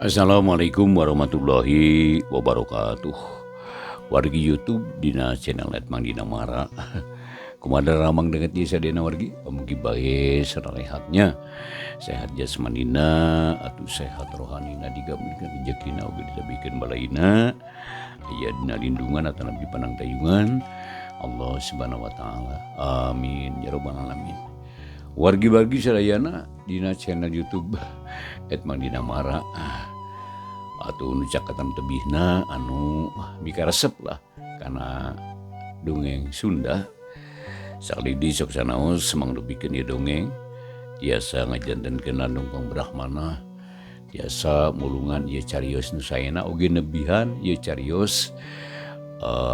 Assalamualaikum warahmatullahi wabarakatuh. Wargi YouTube dina channel Etmang Dina Mara. Kumaha ramang dengan ieu sadayana wargi, mugi bae sarehatnya. Sehat jasmanina atuh sehat rohanina digabungkeun rejekina oge ditebikeun balaina. Aya dina lindungan atanapi panangtayungan Allah Subhanahu wa taala. Amin ya rabbal alamin. Wargi-wargi sadayana dina channel YouTube Etmang Dina Mara. Atau nu cakatan tebihna anu mikaresep lah karena dongeng Sunda sakali di sok sanaos mangrupikeun ieu dongeng tiasa ngajantenkeun landung pangbrahmana tiasa mulungan ieu carios nu saena oge nebihan ieu carios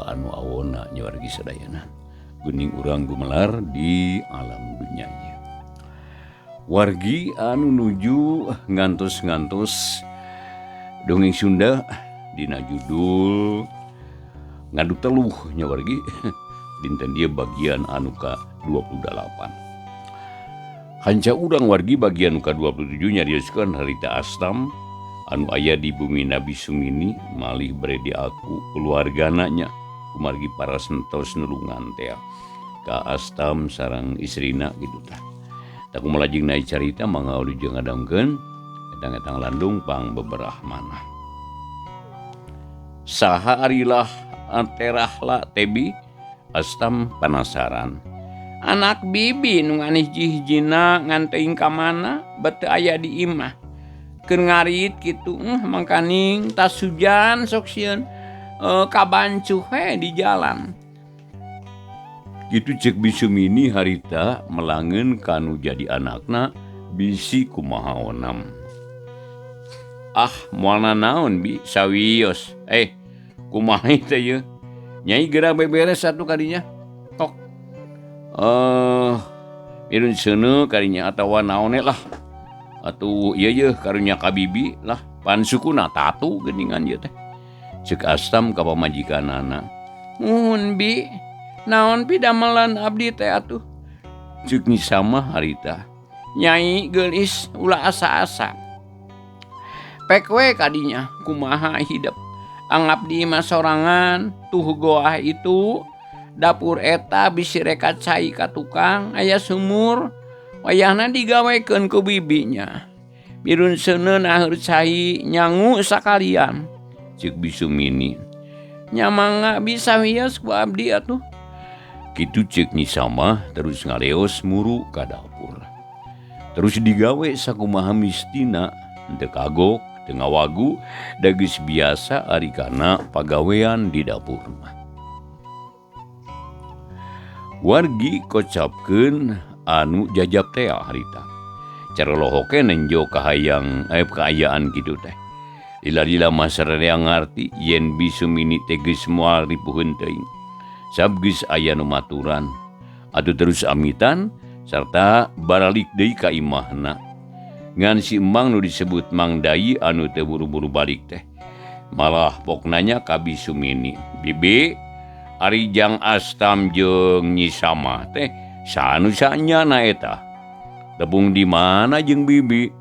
anu awona nya wargi sadayana geuning urang gumelar di alam dunya ieu. Wargi anu nuju ngantos-ngantos dongeng Sunda dina judul Ngadu Teluh nya wargi dinten ieu bagian anu ka-28. Hanca urang wargi bagian nu ka-27 nyarioskeun harita Astam anu aya di bumi Nabi Sumini malih bere diaku keluargana nya kumargi para sentos nulungan teh ka Astam sareng istrina kitu tah. Tah kumaha lajeng naik carita mangga wilujeng ngadangkeun etang-etang landung pang beberahmanah. Saha arilah terahla tebi Astam panasaran. Anak bibi nu ngan hiji-hijina ngan teuing ka mana bet teu aya di imah. Keur ngarit kitu mangkaning tas hujan sok sieun kabancuh we di jalan. Kitu ceuk Bisumini harita melangeun kanu jadi anakna bisi kumaha onam. Ah moal nanaon bi sawios. Kumaha teh ieu? Nyai geura beberes atuh kadinya. Tok. Mirun seuneu kadinya atawa naon lah. Atuh ieu yeuh karunya ka bibi lah pan sukuna tatu geuningan ieu teh. Ceuk Astam ka pamajikanana. Muhun bi, naon pidamelan abdi teh atuh? Ceuk Nyi Samah harita. Nyai geulis ulah asa-asa. Pek we kadinya kumaha hidep. Anggap di imah sorangan tuh goah itu dapur eta bisi reka cai ka tukang aya sumur wayahna digawekeun ku bibinya. Birun seuneu naheur cai nyangu sakalian. Ceuk Bisumini. Nya mangga bisa wios ku abdi atuh. Kitu ceuk Nyi Samah terus ngaleos muru ka dapur. Terus digawe sakumaha mistina henteu kagok teu ngawagu da geus biasa ari kana pagawean di dapur mah. Wargi kocapkeun anu jajab tea harita. Cara lohoke nenjo kahayang kaayaan kitu teh. Lila-lila mah sararea ngarti yen Bisumini teh geus moal ripuheun teuing. Sab geus aya nu maturan. Atuh terus amitan sarta baralik deui ka imahna. Ngan si Emang nu disebut Mang Dayi anu teu buru-buru balik teh. Malah poknanya ka Bisumini. Bibi, ari jang Astam jeung Nyi Samah teh sanu sanyana eta. Tepung di mana jeung bibi?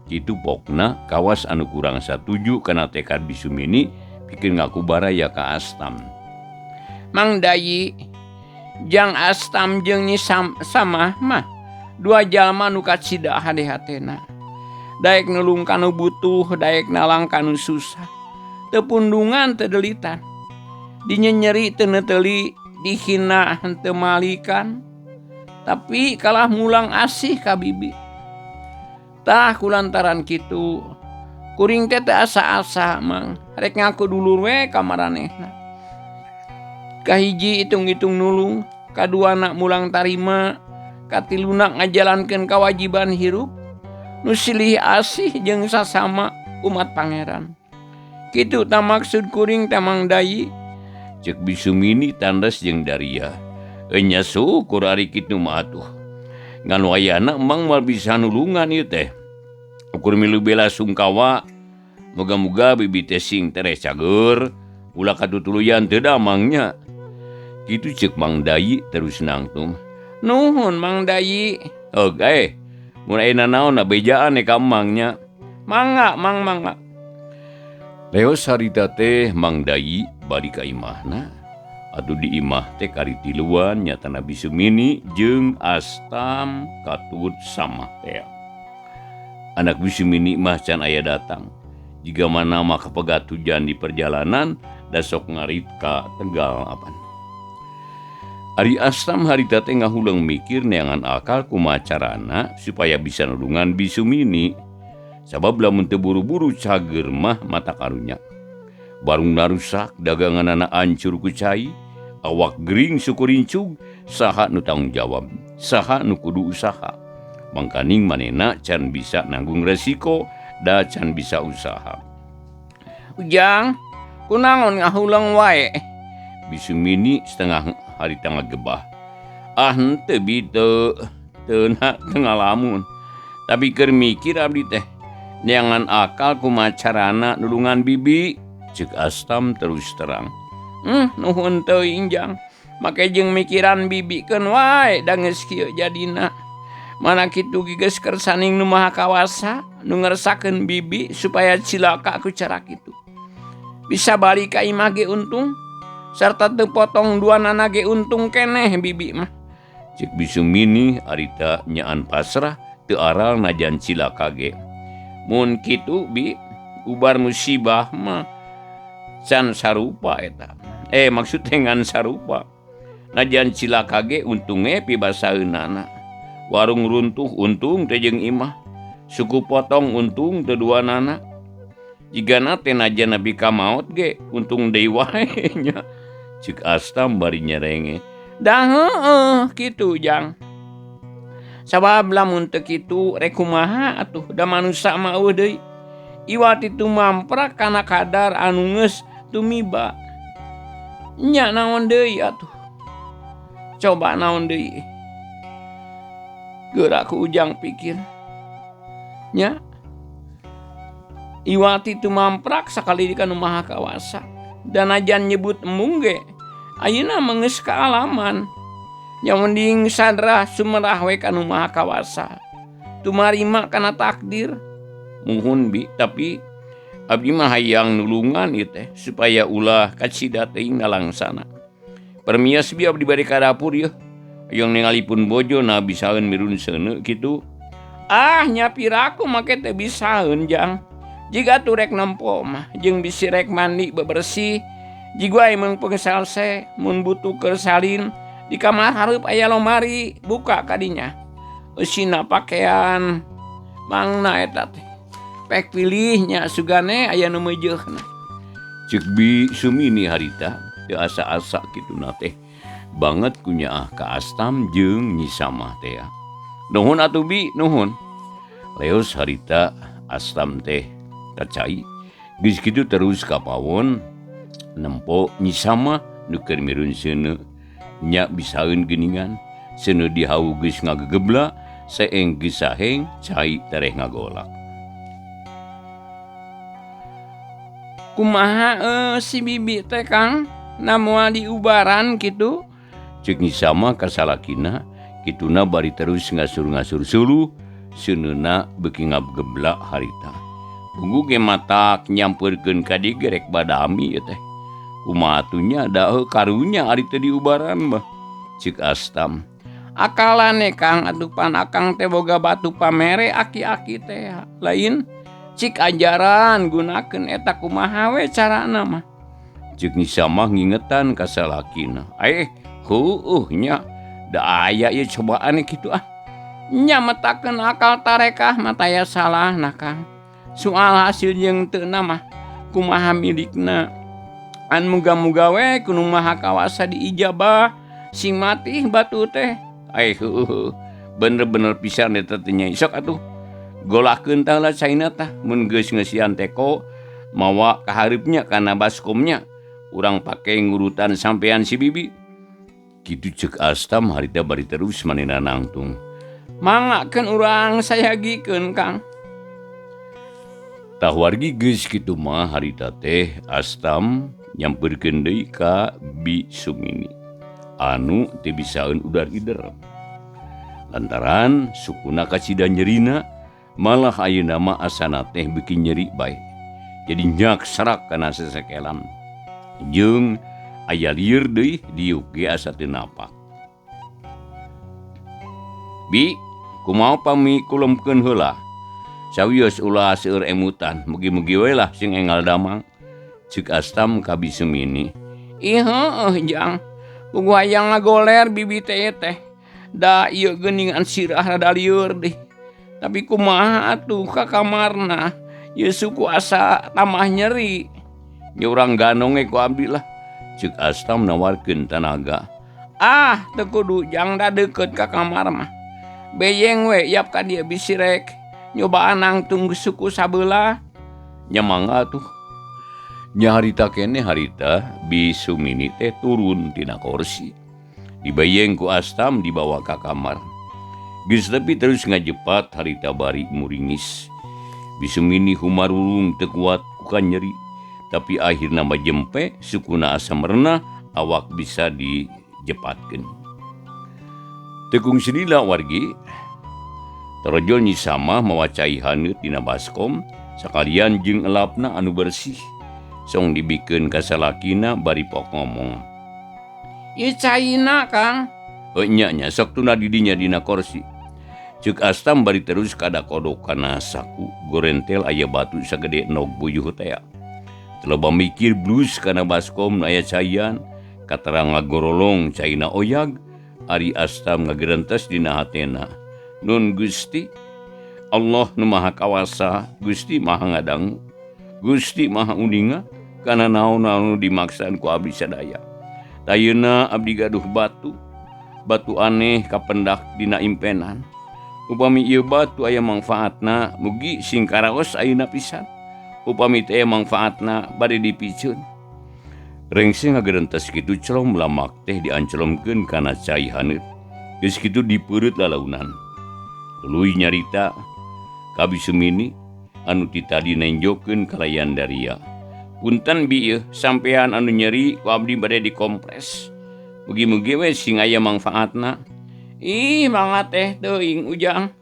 Kitu pokna kawas anu kurang satuju kana tekad Bisumini pikeun ngaku baraya ka Astam. Mang Dayi, jang Astam jeung Nyi Samah mah dua jalma nu kacida hade-hatena. Daek nulung kanu butuh, daek nalang kanu susah. Teu pundungan teu delitan. Dinyenyeri teu neuteli, dihina henteu malikan. Tapi kalah mulang asih ka bibi. Tah kulantaran kitu, kuring teh teu asa-asa mang, rek ngaku dulur we ka maranehna. Kahiji hitung-hitung nulung, kaduana mulang tarima, katiluna ngajalankeun kawajiban hirup, nu silih asih jeung sasama umat pangeran. Kitu tah maksud kuring teh Mang Dayi. Ceuk Bisumini tandas jeung Daria. Enya syukur ari kitu mah atuh. Ngan wayahna emang moal bisa nulungan ieu teh. Ukur milu bela sungkawa, moga-moga bibi teh sing tereh cager, ulah katutuluyan teu damangnya. Kitu ceuk Mang Dayi terus nangtung. Nuhun Mang Dayi. Oke, mun aya nanaon bejaan ka emangnya. Mangga mang mangga. Leos harita teh Mang Dayi balik ka imahna. Atuh di imah teh kari tiluan nyatana Bi Sumini jeung Astam katut sama teh. Anak Bi Sumini mah can aya datang. Jiga mana mah kapegat hujan di perjalanan da sok ngarit ka Tegal apan. Ari Astam harita teh ngahuleng mikir neangan akal kumaha carana supaya bisa nulungan Bi Sumini. Sabab lamun teu buru-buru cager mah mata karunya. Barungna rusak, daganganana ancur ku cai, awak gering suku rincug, saha nu tanggung jawab, saha nu kudu usaha. Mangkaning manehna can bisa nanggung resiko, da can bisa usaha. Ujang, kunaon ngahuleng wae? Bi Sumini setengah harita ngagebah. Ah henteu bi teu teu ngalamun. Tapi keur mikir abdi teh. Neangan akal kumaha carana nulungan bibi, ceuk Astam terus terang. Nuhun teuing jang. Make jeung mikiran bibi keun wae da geus kieu jadina. Mana kitu ge geus kersaning nu maha kawasa nu ngersakeun bibi supaya cilaka ku cara kitu. Bisa balik ka imah ge untung sarta teu potong duanana ge untung keneh bibi mah. Ceuk Bi Sumini harita nyaan pasrah teu aral najan cilaka ge. Mun kitu bi ubar musibah mah can sarupa eta. Maksud teh ngan sarupa. Najan cilaka ge untunge pibasaeunana. Warung runtuh untung teh jeung imah. Suku potong untung teu duanana. Jigana teh najan nepi ka maot ge untung deui wae nya. Ceuk Astam bari nyerenge. Da heueuh kitu jang. Sabab lamun teu kitu rek kumaha atuh da manusa mah eueuh deui. Iwat itu mamprak kana kadar anu geus tumiba. Nya naon deui atuh. Coba naon deui. Geura ku Ujang pikir. Nya. Iwat itu mamprak sakali di kanu maha kawasa. Dan ajan nyebut embung ge ayeuna mah geus kaalaman. Nya mending sadrah sumerah we kanu maha kawasa. Tumarima kana takdir. Muhun bi, tapi abdi mah hayang nulungan ieu teh supaya ulah kacida teuing nalangsana. Permios bi abdi bade ka dapur yeuh. Hayang ningali pun bojo na bisaeun mirun seuneu kitu. Ah nya piraku make teh bisaeun jang. Jiga tu rek nempo mah jeung bisi rek mandi bebersih. Jiga emang pengesalse mun butuh keur salin di kamar hareup aya lomari buka kadinya. Eusina pakaian mangna eta teh. Pek pilihnya sugane aya nu meujeuhna. Ceuk Bi Sumini harita teu asa-asa kituna teh banget kunyaah ka Astam jeung Nyi Samah teh. Nuhun atuh bi, nuhun. Leos harita Astam teh kacai. Geus kitu terus ka pawon nempo Nyi Samah nu keur mirun seuneu. Nya bisaeun geuningan, seuneu dihawu geus ngagegebla, seeng geus saheng, cai tereh ngagolak. Kumaha si bibi teh Kang? Na moal diubaran kitu? Ceuk Nyi Samah ka salakina, kituna bari terus ngasur-ngasur suluh, seuneuna beuki ngageblak harita. Tunggu ge matak nyampeurkeun ka dieu ge rek badami ieu teh. Kumaha atuh nya da heuh karunya ari teu diubaran mah. Ceuk Astam. Akalane Kang atuh pan akang teh boga batu pamere aki-aki teh lain cik ajaran gunakeun eta kumaha we carana mah. Ceuk Nyi Samah ngingetan ka salakina. Heueuh nya da aya ieu cobaan kitu ah. Nya metakeun akal tarekah mah taya salahna Kang. Soal hasil jeung teu na mah kumaha milikna. An muga-muga we ku nu maha kawasa diijabah sing matih batu teh. Heueuh bener-bener pisan eta teh nya sok atuh. Golakeun tah lah caina tah mun geus ngeusian teko mawa kahareupnya kana baskomnya urang pake ngurutan sampean si bibi. Kitu ceuk Astam harita bari terus manehna nangtung. Mangakeun urang sayagikeun Kang. Tah wargi geus kitu mah harita teh Astam nyampeurkeun deui ka Bi Sumini anu teu bisaeun udar-ider. Lantaran sukuna kacida nyerina malah ayeuna mah asana teh beuki nyeri bae. Jadi nyak serak kana sesekelan. Jeung aya lieur deui diuk ge asa teu napak. Bi, kumaha pami kulemkeun heula? Sawios ulah seueur emutan, mugi-mugi we lah sing enggal damang. Ceuk Astam ka Bi Sumini. Ih heueuh Jang. Puguh hayang ngagoler bibi teh teh. Da ieu geuningan sirah rada lieur deui. Tapi kumaha atuh ka kamarna? Ieu suku asa tambah nyeri. Nya urang ganong ge ku abdi lah. Ceuk Astam nawarkeun tanaga. Ah, teu kudu Jang da deukeut ka kamar mah. Beyeng we yap ka dieu bisi rek nyobaan nangtung suku sabelah. Nya mangga atuh. Nya harita keneh harita Bi Sumini teh turun tina korsi. Dibayeng ku Astam dibawa ka kamar. Geus tepi terus ngajepat harita bari muringis. Bi Sumini humarurung teu kuat ku kanyeri. Tapi akhirna mah jempe sukuna asa merenah awak bisa dijepatkeun. Teu kungsi lila wargi. Torojol Nyi Samah mawa cai haneut dina baskom sakalian jeung elapna anu bersih. Song dibikeun ka salakina bari pok ngomong. Ieu caina, Kang. Heuh nya nya sok tuna di dinya dina korsi. Ceuk Astam bari terus kadakodok kana saku gorentel aya batu sagede nog buyuh tea. Teu loba mikir blus kana baskom nu aya caian, katarang ngagorolong caina oyag, ari Astam ngagerentes dina hatena. Nun Gusti, Allah nu Maha Kawasa, Gusti Maha Ngadangu, Gusti Maha Uninga, kana naon-naon nu dimaksaan ku abdi sadaya. Tayeuna abdi gaduh batu, batu aneh kapendak dina impenan. Upami ieu batu aya mangfaatna, mugi sing karaos ayeuna pisan. Upami teu aya mangfaatna bade dipiceun. Rengse ngagerentes kitu celom lamak teh diancelomkeun kana cai haneut. Geus kitu dipeureut lalaunan. Tuluy nyarita ka Bi Sumini anu ti tadi nenjokeun kalayan daria. Punten bi ieu sampean anu nyeri ku abdi bade dikompres. Mugi-mugi we sing aya mangfaatna. Ih mangga teh teuing Ujang.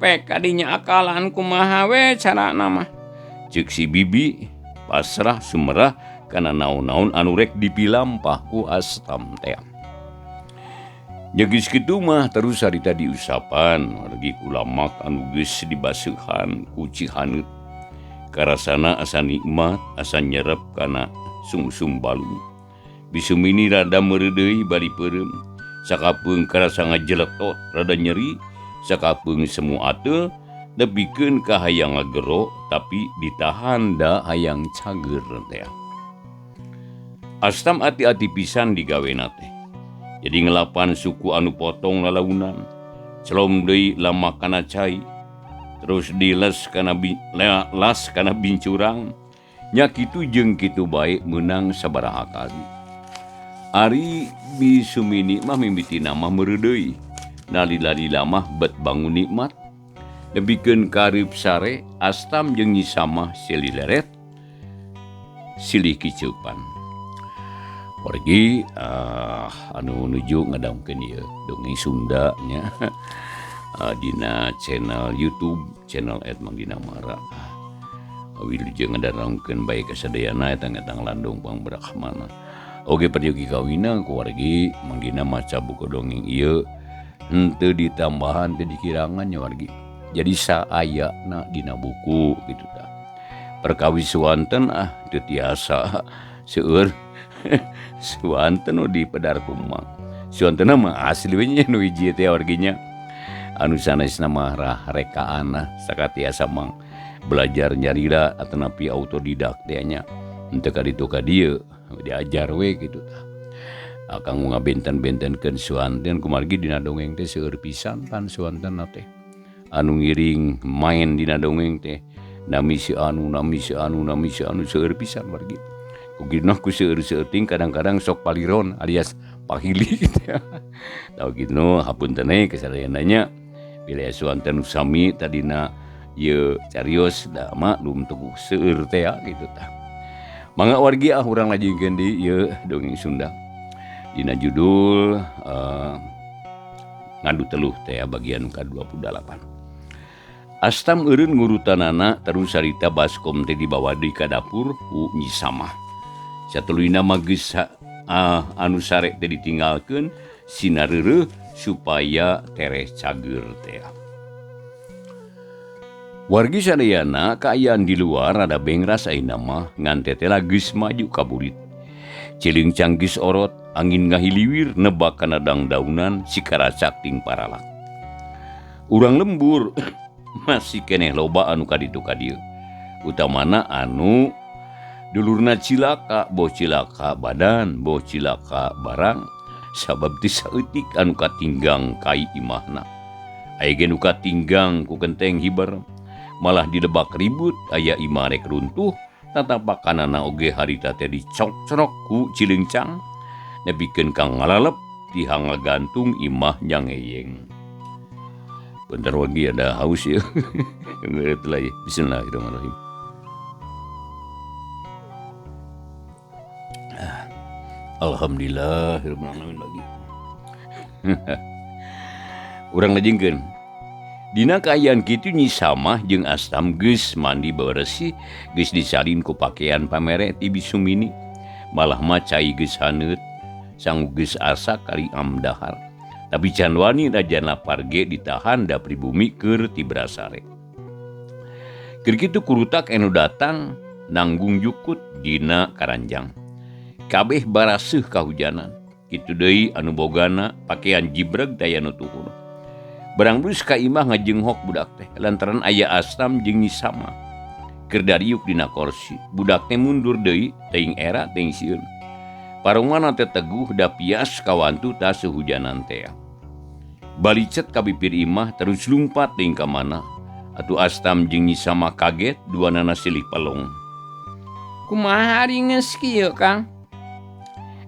Pek kadinya akalan kumaha we carana mah. Ceuk si bibi pasrah sumerah kana naon-naon anu rek dipilampah ku Astam teh. Nya geus kitu mah terus harita diusapan lagi ku lamak anu geus dibaseuhan ku cihaneut. Karasana asa nikmat, asa nyerep kana sungsum balung. Bi Sumini rada meureudeuy bari peureum. Sakapeung karasa ngajeletot rada nyeri, sakapeung semu ateul nepikeun ka hayang ngagero tapi ditahan da hayang cager teh. Astam ati-ati pisan digawena teh. Jadi ngelapan suku anu potong lalaunan, celom deui lamak kana cai, terus diles kana las kana bincurang. Nya kitu jeung kitu bae meunang sabaraha kali. Ari Bi Sumini mah mimitina mah meureudeuy, nalila-lila mah bet bangun nikmat. Nepikeun kareup sare, Astam jeung Nyi Samah silih leret, silih kiceupan. Wargi anu nuju ngadamkeun ieu dongeng Sunda nya dina channel YouTube channel @mangdinamara. Wilujeng ngadarangkeun bae kasadayana eta ngetang landung pangbrahmana. Oge peryogi kawina ku wargi Mangdina maca buku dongeng ieu henteu ditambahan teu dikirangan nya wargi. Jadi saayana dina buku kitu tah. Perkawis suwanten ah teu tiasa seueur suwanten nu dipedar kumang. Suwantenna mah asli we nya nu hiji teh warginya. Anu sanesna mah rah rekaan lah sakatiasa mang belajar nyarira atanapi autodidak teh nya. Henteu ka ditu ka dieu diajar we kitu tah. Kanggo ngabenten-bentenkeun suwanten kumargi dina dongeng teh seueur pisan pan suwantenna teh. Anu ngiring main dina dongeng teh nami si anu, nami si anu, nami si anu seueur pisan wargi. Kugina ku seueur-seueur ting kadang-kadang sok paliron alias pahili gitu ya. Tau gitu hapunten we kasadayana nya. Bila suwanten sami tadina ieu carios da maklum teu seueur teh ya gitu tah. Mangga wargi ah urang lajengkeun deui ieu dongeng Sunda. Dina judul Ngadu Teluh teh bagian ka-28. Astam eureun ngurutanana terus harita baskom teh dibawa deui ka dapur ku Nyi Samah. Satuluyna mah geus anu sare teh ditinggalkeun sinareureuh supaya tereh cager teh. Wargi sadayana kaayaan di luar rada bengras ayeuna mah ngan tetela geus maju ka burit. Cileungcang geus orot, angin ngahiliwir nebak kana dangdaunan sikaracak ting paralak. Urang lembur masih keneh loba anu kaditu ka dieu. Utamana anu dulurna cilaka, boh cilaka badan, boh cilaka barang, sabab teu saeutik anu katinggang kai imahna. Aya ge nu katinggang ku kenteng hiber, malah didebak ribut aya imah rek runtuh, tatapakanana oge harita teh dicrok-crok ku cileungcang, nepikeun ka ngalalep tihang ngagantung imah nyangeyeng. Bentar lagi ada haus ya. Bismillahirrahmanirrahim. Alhamdulillahirrahmanirrahim lagi. Urang lajengkeun. Dina kaayaan kitu Nyi Samah jeung Astam geus mandi beresih, geus disalin ku pakaian pamere ti Bisumini. Malah mah cai geus haneut, sangu geus asak kari amdahar. Tapi can wani rajan lapar ge ditahan da pribumi keur tibrasare. Keur kitu kurutak anu datang nanggung jukut dina karanjang. Kabeh baraseuh kahujanan. Kitu deui anu bogana pakaian jibreg daya nu tuhur. Barang geus ka imah ngajenghok budak teh lantaran aya Astam jeung Nyi Samah. Keur dariuk dina korsi, budak teh mundur deui teuing era teuing sieun. Parungana teh teguh da pias kawantu tas hujanan teh. Balicet ka bibir imah terus lumpat deui ka mana. Atuh Astam jeung Nyi Samah kaget duanana silih pelong. Kumaha ari geus kieu Kang?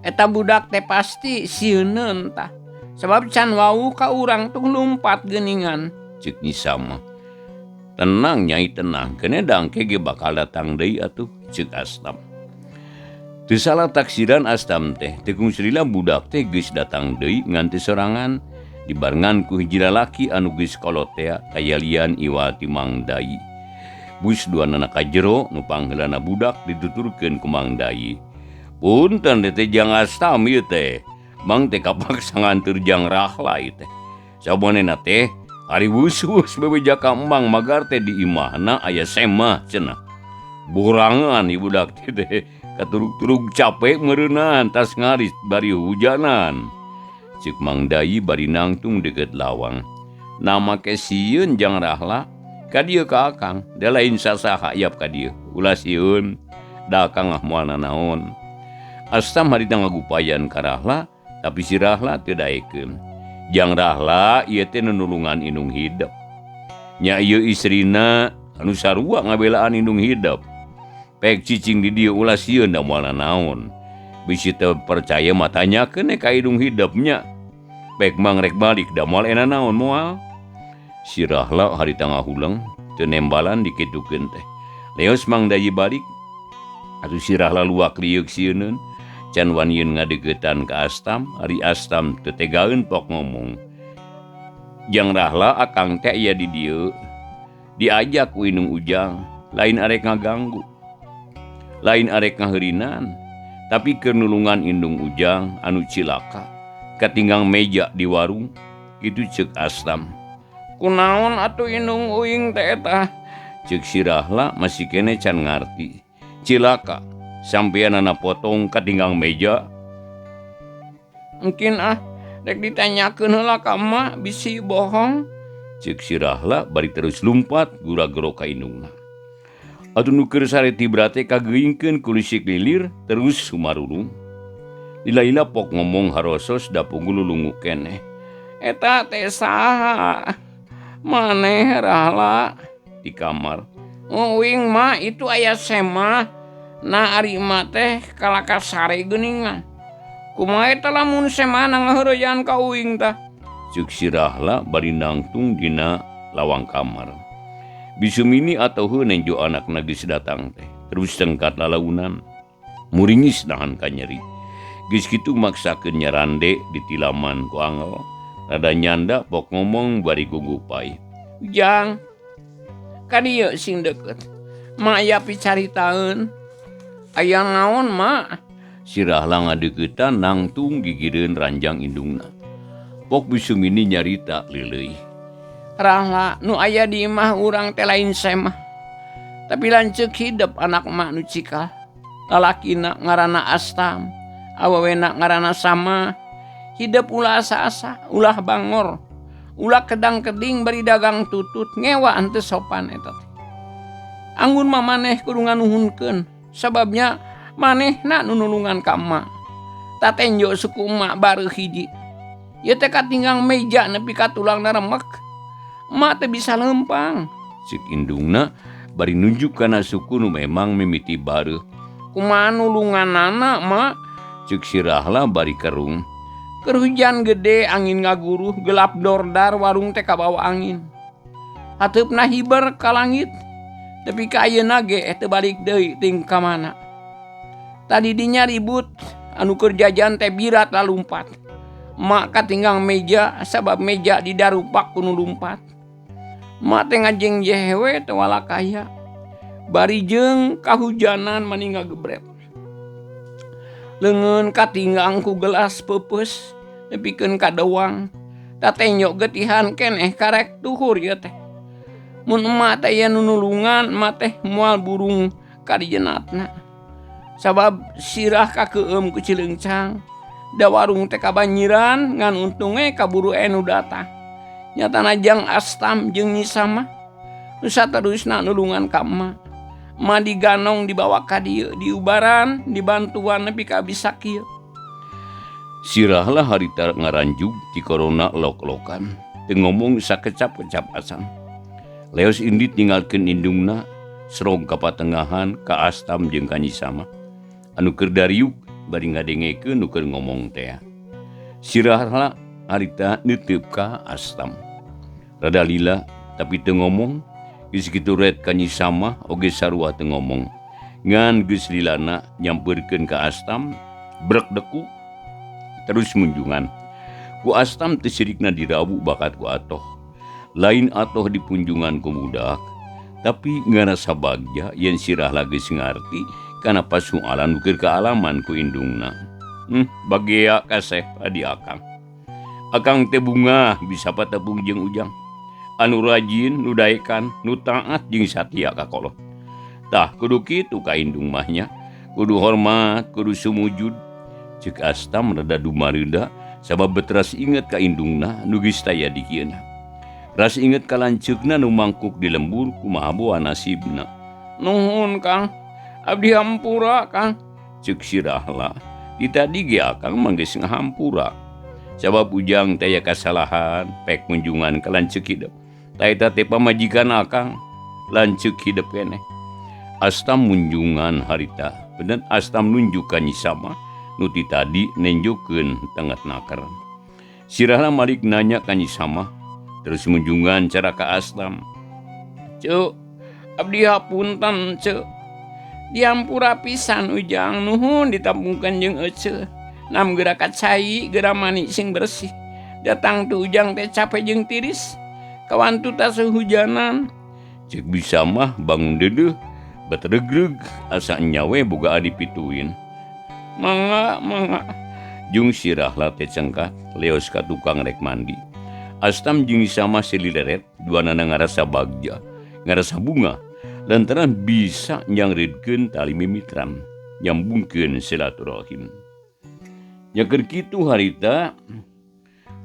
Eta budak teh pasti sieuneun tah. Sebab can wau ka urang tuh lumpat geuningan. Ceuk Nyi Samah. Tenang nyai tenang, keun dangke ge bakal datang deui atuh, ceuk Astam. Teu salah taksiran Astam teh, teu kungsilila budak teh geus datang deui ngan teu sorangan dibarengan ku hiji lalaki anu geus kolot tea kayalian iwal ti Mang Dai. Bus duanana ka jero nu pangheulana budak dituturkeun ku Mang Dai. Punten teh jang Astam ieu teh. Mang teh kapaksa nganteur jang Rahla ieu teh. Sabanena teh ari wusus bebeja ka Mang magar teh di imahna aya semah cenah. Borangan ieu budak teh katurug-turug capek meureunan tas ngaris bari hujanan. Ceuk Mang Dai bari nangtung deukeut lawang. Nama ke sieun jang Rahla ka dieu ka Akang, da lain sasaha iap ka dieu. Ulah sieun, da Akang ah moal nanaon. Astam harita ngagupayan ka Rahla, tapi si Rahla teu daekeun. Jang Rahla ieu teh nunulungan indung hidep. Nya ieu istrina anu sarua ngabelaan indung hidep. Pek cicing di dieu ulah sieun da moal nanaon. Bisi teu percaya mah tanyakeun ka indung hidepnya. Pek mang rek balik da moal ena naon moal. Si Rahla harita ngahuleng teu nembalan dikitukeun teh. Leos Mang Dayi balik. Atuh si Rahla luak lieuk sieuneun. Can waniun ngadeukeutan ka Astam, ari Astam teu tegaeun pok ngomong. Jang Rahla akang teh aya di dieu. Diajak ku indung Ujang, lain arek ngaganggu. Lain arek ngaheurinan, tapi keur nulungan indung Ujang anu cilaka. Katinggang meja di warung, kitu ceuk Astam. Kunaon atuh indung uing teh eta? Ceuk si Rahla masih keneh can ngarti. Cilaka sampeanana potong katinggang meja. Mungkin ah rek ditanyakeun heula ka emak bisi bohong. Ceuk si Rahla bari terus lumpat gura-gero ka indungna. Atuh nu keur sare tibra teh kageuingkeun ku lisik lilir terus sumarulung. Lila-lila pok ngomong harosos da punggu lulungu keneh. Eta teh saha? Maneh Rahla di kamar. Uing mah itu aya semah. Nah ari emak teh kalakar sare geuningan. Kumaha eta lamun semah ngaheureyan ka uing tah? Ceuk si Rahla bari nangtung dina lawang kamar. Bisumini atau heuh nenjo anakna geus datang teh. Terus tengkat lalaunan. Muringis nahan ka nyeri. Geus kitu maksakeun nyarande di tilaman ku angel. Rada nyanda pok ngomong bari gugupai. Ujang, Ka dieu sing deukeut. Ma aya picaritaeun. Aya naon, Ma? Sirahla ngadeuketan nangtung gigireun ranjang indungna. Pok Bisumini nyarita leuleuy. Rahla nu aya di imah urang teh lain semah. Tapi lanceuk hidep anak mak nu cikal. Lalakina ngaranna Astam, awewena ngaranna Sama. Hidep ulah asa-asa, ulah bangor, ulah kedang-keding bari dagang tutut, ngewa henteu sopan eta teh. Anggun mah maneh kudu nganuhunkeun, sababnya manehna nu nulungan ka emak. Tatenjo suku emak bareuh hiji. Ieu teh katinggang meja nepi ka tulangna remek. Emak teh bisa leumpang. Ceuk indungna bari nunjuk kana suku nu memang mimiti bareuh. Kumaha nulunganana, Mak? Ceuk si Rahla bari kerung. Keur hujan gede angin ngaguruh gelap dordar warung teh kabawa angin. Hateupna hiber ka langit. Tepi ka ayeuna ge teu balik deui ting ka mana. Tadi dinya ribut anu keur jajan teh birat lalumpat. Mak katinggang meja sabab meja didarupak ku nu lumpat. Mak teh ngajeng jehewe teh walakaya. Bari jeung kahujanan mani ngagebret. Leungeun katinggang ku gelas peupeus nepikeun ka dewang. Tatenjo getihan keneh karek tuhur ieu teh. Mun emak teh aya nu nulungan, emak teh moal burung ka dijenatna. Sabab sirah kakeueum ku Cileungcang. Da warung teh kabanjiran ngan untung we kaburu aya nu datang. Nyatana jang Astam jeung Nyi Samah nu saterusna nulungan ka emak. Emak diganong dibawa ka dieu, diubaran, dibantuan nepi ka bisa kieu. Sirahlah harita ngaranjug ti korona lok-lokan. Teu ngomong sakecap-kecap acan. Leos indit ninggalkeun indungna, serong ka patengahan, ka Astam jeung ka Nyi Samah. Anu keur dariuk bari ngadengekeun nu keur ngomong teh. Sirahlah harita neuteup ka Astam. Rada lila tapi teu ngomong, geus kitu ret ka Nyi Samah oge sarua teu ngomong. Ngan geus lilana nyampeurkeun ka Astam, brek deku terus munjungan. Ku Astam teu sirikna dirawu bakat ku atoh. Lain atoh di punjungan ku budak, tapi ngarasa bagja yen sirahlah geus ngarti kana pasualan nu keur kaalaman ku indungna. Bagea kaseh adi akang. Akang teh bungah bisa patepung jeung Ujang. Anu rajin, nu daekan, nu taat jeung satia ka kolot. Tah kudu kitu ka indung mah nya. Kudu hormat, kudu sumujud. Ceuk Astam rada dumareuda sabab beteras inget ka indungna nu geus taya di kieuna. Ras inget ka lanceukna nu mangkuk di lembur kumaha boa nasibna. Nuhun Kang, abdi hampura Kang. Ceuk si Rahla. Di tadi ge akang mah geus ngahampura. Sabab Ujang teh aya kasalahan pek kunjungan ka lanceuk hidep. Ta eta teh pamajikan akang lanceuk hidep keneh. Astam munjungan harita, bener Astam nunjuk ka Nyi Samah nu ti tadi nenjokeun tenget naker. Sirahla malik nanya ka Nyi Samah, terus munjungan cara ka Astam. Ceu, abdi hapunten ceu. Diampura pisan Ujang, nuhun ditampungkeun jeung eceu. Nam geura ka cai, geura mani sing bersih. Datang tu Ujang teh capek jeung tiris. Kawantu tas hujanan. Ceuk bisa mah bangun deudeuh, betregreg asa nyawe boga adi pituin. Mangga, mangga. Jung sirahla teh cengkat, leos ka tukang rek mandi. Astam jeung Sama silileret, duanana ngarasa bagja, ngarasa bunga, lantaran bisa nyangreudkeun tali mimitram, nyambungkeun silaturahim. Nya keur kitu harita,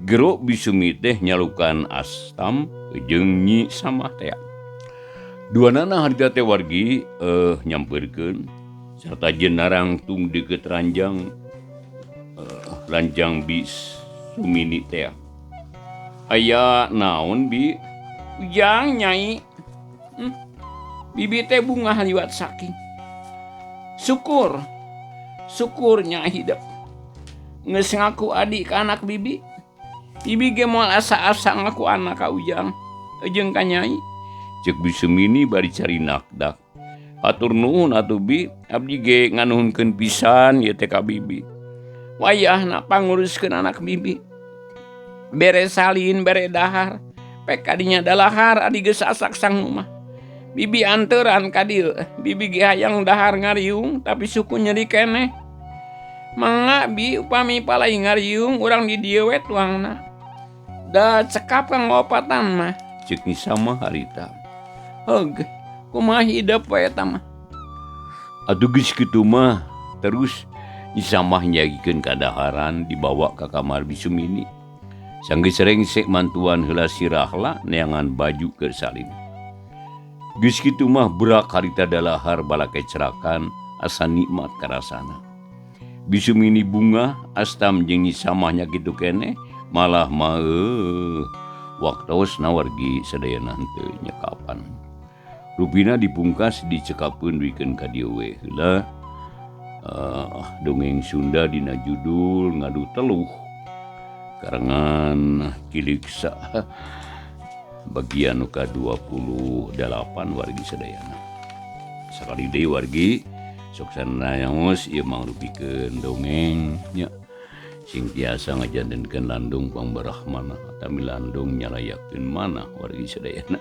gero Bisumi teh nyalukan Astam jeung Nyi Samah teh. Duanana harita teh wargi nyampeurkeun sarta jeung narangtung deukeut ranjang, ranjang Bisumini teh. Aya naon bi? Ujang nyai. Bibi teh bungah liwat saking. Syukur. Syukurnya hidup. Geus ngaku adik ka anak bibi. Bibi ge moal asa-asa ngaku anak ka Ujang jeung ka nyai. Ceuk Bisumini bari cari nakdak. Atur nuhun atuh bi, abdi ge nganuhunkeun pisan ieu teh ka bibi. Wayahna panguruskeun anak bibi. Bere salin, bere dahar. Pek kadinya dalahar adi geus asak sang mah. Bibi anteuran ka dieu. Bibi ge hayang dahar ngariung tapi suku nyeri keneh. Mangga bi upami palai ngariung urang di dieu we tuangna. Da cekap kanggo opatan mah. Ceuk Nyi Samah harita. Heug, kumaha hidep we eta mah. Atuh geus kitu mah terus Nyi Samah nyagikeun kadaharan dibawa ka kamar Bi Sumini. Sanggeus rengse mantuan heula si Rahla neangan baju keur salin. Geus kitu mah brak harita dalahar balakecrakan asa nikmat karasana. Bi Sumini bungah Astam jeung Nyi Samah nya kitu keneh malah mah waktosna wargi sadayana henteu nyekapan. Rupina dipungkas dicekapeun duikeun ka dieu we heula dongeng Sunda dina judul Ngadu Teluh karangan Kiliksa bagian nu ka-28 wargi sadayana. Sakali deui wargi sok sanaos ieu mangrupikeun dongeng nya sing tiasa ngajantenkeun landung pangbarahmana atami landung nyalayakeun manah wargi sadayana.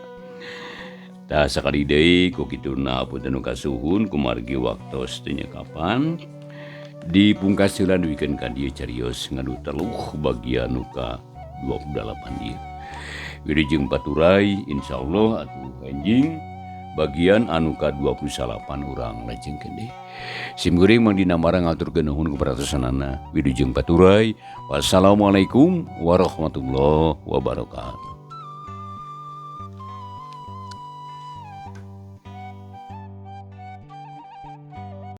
Tah sakali deui ku kituna punten nu kasuhun kumargi waktos teu nyekapan dipungkas heula duikeun ka dieu carios Ngadu Teluh bagian nu ka-28 ieu. Wilujeng paturay insyaallah atuh enjing bagian anu ka-29 urang lajengkeun deui. Simkuring Mang Dina Mara ngaturkeun nuhun kaperhatosanana. Wilujeng paturay. Wassalamualaikum warahmatullahi wabarakatuh.